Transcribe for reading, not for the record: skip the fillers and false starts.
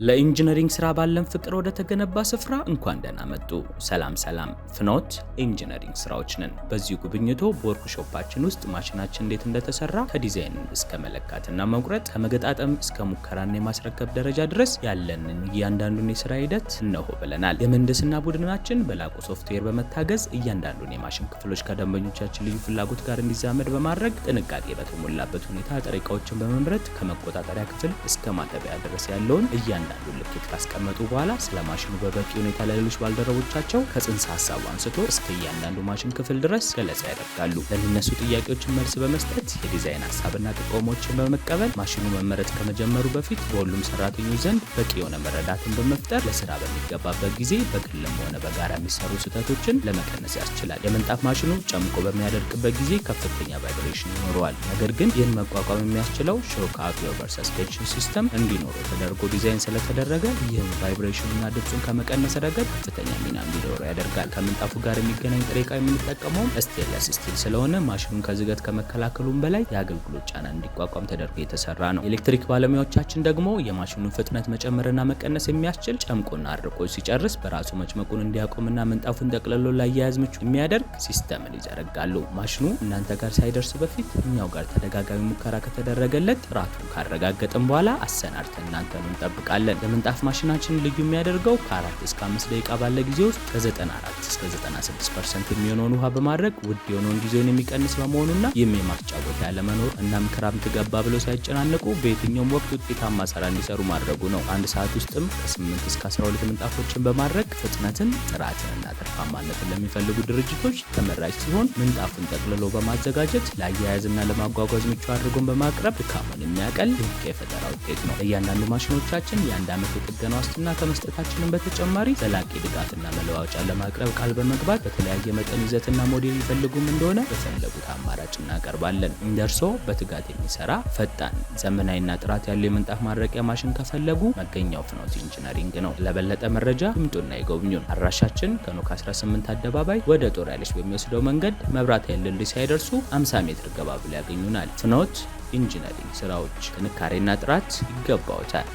ለኢንጂነሪንግ ስራ ባለን ፍቅር ወደ ተገነባ ስፍራ እንኳን ደህና መጡ። ሰላም ሰላም፣ ፍኖት ኢንጂነሪንግ ስራዎች ነን። በዚሁ ጉብኝቶ በወርክሾፓችን ውስጥ ማሽናችን እንዴት እንደተሰራ ከዲዛይን እስከ መለካትና መቁረጥ፣ ከመገጣጠም እስከ ሙከራና የማስረከብ ደረጃ ድረስ ያለንን እያንዳንዱን የስራ ሂደት እነሆ ብለናል። የምህንድስና ቡድናችን በላቁ ሶፍትዌር በመታገዝ እያንዳንዱን የማሽን ክፍሎች ከደንበኞቻችን ልዩ ፍላጎት ጋር እንዲዛመድ በማድረግ ጥንቃቄ በተሞላበት ሁኔታ ጥሬ እቃዎችን በመምረጥ ከመቆጣጠሪያ ክፍል እስከ ማጠቢያ ድረስ ያለውን እያንዳንዱን ልኬት ካስቀመጡ በኋላ ስለ ማሽኑ በበቂ ሁኔታ ለሌሎች ባልደረቦቻቸው ከጽንሰ ሀሳቡ አንስቶ እስከ እያንዳንዱ ማሽን ክፍል ድረስ ገለጻ ያደርጋሉ። ለሚነሱ ጥያቄዎችን መልስ በመስጠት የዲዛይን ሀሳብና ጥቆማዎችን በመቀበል ማሽኑ መመረት ከመጀመሩ በፊት በሁሉም ሰራተኞች ዘንድ በቂ የሆነ መረዳትን በመፍጠር ለስራ በሚገባበት ጊዜ በግልም ሆነ በጋራ የሚሰሩ ስህተቶችን ለመቀነስ ያስችላል። የምንጣፍ ማሽኑ ጨምቆ በሚያደርቅበት ጊዜ ከፍተኛ vibration ይኖረዋል። ነገር ግን ይህን መቋቋም የሚያስችለው shock absorber suspension system እንዲኖረው ተደርጎ ዲዛይን ስለተደረገ ይህም vibration ኑና ድምፁን ከመቀነስ ረገድ ከፍተኛ ሚና እንዲኖረው ያደርጋል። ከምንጣፉ ጋር የሚገናኝ ጥሬ ዕቃ የምንጠቀመው stainless steel ስለሆነ ማሽኑን ከዝገት ከመከላከሉም በላይ የአገልግሎት ጫና እንዲቋቋም ተደርጎ የተሰራ ነው። የኤሌክትሪክ ባለሙያዎቻችን ደግሞ የማሽኑን ፍጥነት መጨመርና መቀነስ የሚያስችል ጨምቆና አድርቆ ሲጨርስ በራሱ መጭመቁን እንዲያቆምና ምንጣፉን ጠቅልሎ ላያያዝ ምቹ የሚያደርግ system ን ይዘረጋሉ። ማሽኑ እናንተ ጋር ሳይደርስ በፊት እኛው ጋር ተደጋጋሚ ሙከራ ከተደረገለት ጥራቱን ካረጋገጥን በኋላ አሰናድተን እናንተን እንጠብቃለን። የምንጣፍ ማሽናችን ልዩ የሚያደርገው ከ4 እስከ 5 ደቂቃ ባለ ጊዜ ውስጥ ከ94 እስከ 96% የሚሆነውን ውሃ በማድረግ ውድ የሆነውን ጊዜውን የሚቀንስ በመሆኑና ይህም የማስጫ ቦታ ያለመኖር እናም ክረምት ገባ ብለው ሳይጨናነቁ በየትኛውም ወቅት ውጤታማ ስራ እንዲሰሩ ማድረጉ ነው። በአንድ ሰዓት ውስጥም ከ8 እስከ 12 ምንጣፎችን በማድረግ ፍጥነትን፣ ጥራትንና ትርፋማነትን ለሚፈልጉ ድርጅቶች ተመራጭ ሲሆን ምንጣፉን ጠቅልሎ በማዘጋጀት ለአያያዝና ለማጓጓዝ ምቹ አድርጎን በማቅረብ ድካሙን የሚያቀል ድንቅ የፈጠራ ውጤት ነው። ለእያንዳንዱ ማሽኖቻችን የአንድ ዓመት የጥገና ዋስትና ከመስጠታችንም በተጨማሪ ዘላቂ ድጋፍና መለዋወጫ ለማቅረብ ቃል በመግባት በተለያየ መጠን፣ ይዘትና ሞዴል ይፈልጉም እንደሆነ በፈለጉት አማራጭ እናቀርባለን። እንደርሶ በትጋት የሚሰራ ፈጣን፣ ዘመናዊና ጥራት ያለው የምንጣፍ ማድረቂያ ማሽን ከፈለጉ መገኛው ፍኖት ኢንጂነሪንግ ነው። ለበለጠ መረጃ ይምጡና ይጎብኙን። አድራሻችን ከኖክ 18 አደባባይ ወደ ጦር ኃይሎች በሚወስደው መንገድ መብራት ኃይል ድልድይ ሳይደርሱ 50 ሜትር ገባ ብለው ያገኙናል። ፍኖት ኢንጂነሪንግ ስራዎች ጥንካሬና ጥራት ይገባዎታል።